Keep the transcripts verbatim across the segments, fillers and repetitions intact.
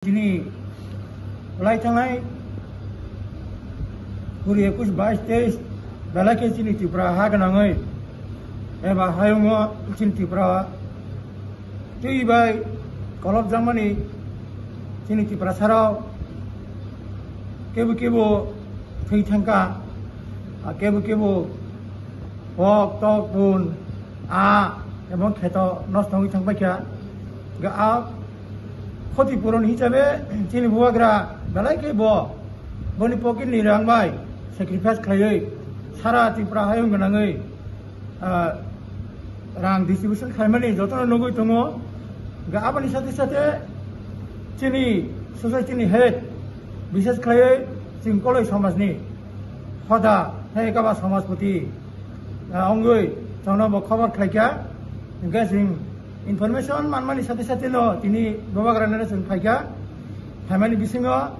Chini lai thangnai kuri ekush bais teis belai khe chini Tripura ha gwnangwi eba hayungo chini Tripura twi bai kolopjakmani chini Tiprasarok kebo kebo thwi thangkha, a kebo kebo hok tok bun a ebong kheto nosto wngwi thangpaikha. Ga a khoti puron hisabe chini bubagra belai khe bo boni pocket ni rang bai sacrifice khlaiwi sara Tripura hayung gwnangwi, ah, rang distribution khlaimani jotono nugwi tongo. Ga aboni sate sate chini society ni head, bishes khlaiwi chini Koloi somaj ni hoda hai kaba somajpoti, ah, wngwi chwngno bo khobor khlaikha. Hwnkhe chwng information manmani sate sate no tini bubagra nani chwng phaikha. Phaimani bisingo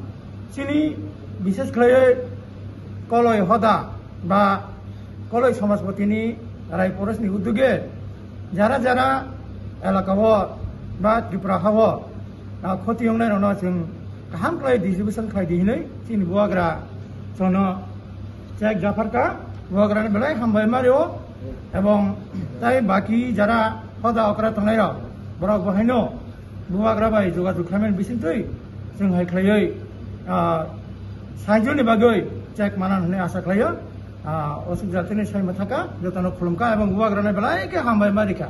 chini bishes khlaiwi Koloi hoda ba Koloi somajpoti ni Rai Porosni uduge jara jara elaka o ba Tripura ha o, ah, khoti wngnai rokno chwng kaham khlai distribution khlai di hinwi chini bubagra chwngno chek japharkha. Bubagrani belai hambai mario ebong tai baki jara hoda okra tongnai rok borok bo haino bubagra bai jogajog khlaimani bisingtwi chwng hai khlaiwi, ah, saijoni bagwi chek manan hwnwi asa khlaio. Ah, osuk jatini saima thaka jotono khulumkha ebong bubagrano belai khe hambai ma rikha.